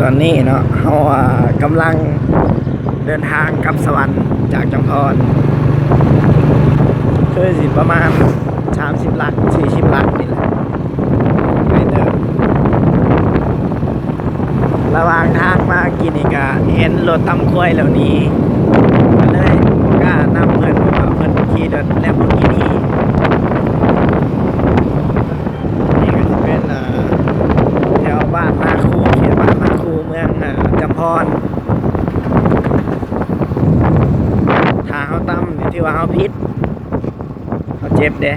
ຕອນນີ້ເນາະ ເຮົາ ອ່າ ກຳລັງເດີນທາງກັບສະຫວັນຈາກຈຳພອນ ຄືຊິປະມານສາມສິບຫຼັກ ສີ່ສິບຫຼັກນີ້ແຫຼະ ໄກເຕີບ. ລະຫວ່າງທາງມາກີ້ນີ້ກະເຫັນລົດຕຳຄວາຍແລ້ວໜີ ກະເລີຍບໍ່ກ້ານຳເພິ່ນ ເພາະວ່າເພິ່ນຂີ່ລົດແລັມໂບກີນີ. ນີ້ກະຊິເປັນ ອ່າ ແຖວບ້ານນາຄູ ເຂດບ້ານນາຄູ ເມືອງ ອ່າ ຈຳພອນ. ຖ້າເຮົາຕຳນີ້ຖືວ່າເຮົາຜິດ ເຮົາເຈັບເດ້.